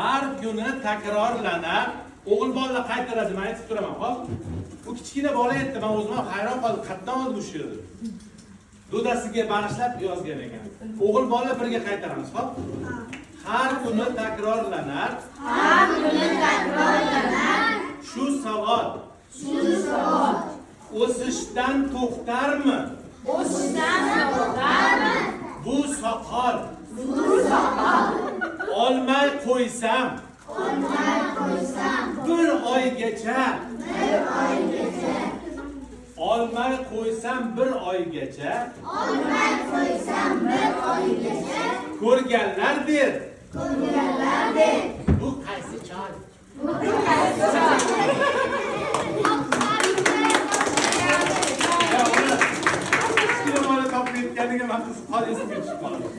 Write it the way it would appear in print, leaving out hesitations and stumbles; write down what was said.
Har kuni takrorlanar. O'g'il bolalar qaytaradi, men aytib turaman, xo'p? U kichkina bola aytdi, men o'zim ham hayron qoldim, qayerdan oldi bu she'rni? Dodasiga bag'ishlab yozgan ekan. O'g'il bola birga qaytaramiz, xo'p? Har kuni takrorlanar. Har kuni takrorlanar. Shu savol. Shu savol. O'sishdan to'xtarmi? O'sishdan to'xtarmi? Bu soqol. Bu soqol. Olmay qo'ysam. Olmay qo'ysam. Bir oygacha. Bir oygacha. Olmay qo'ysam bir oygacha. Olmay qo'ysam bir oygacha. Ko'rganlar der. Ko'rganlar der. Bu qaysi chol? Bu qaysi chol? Ya uni kichkina bola topib aytganiga man qiziq, hozir esimga tushib qoldi.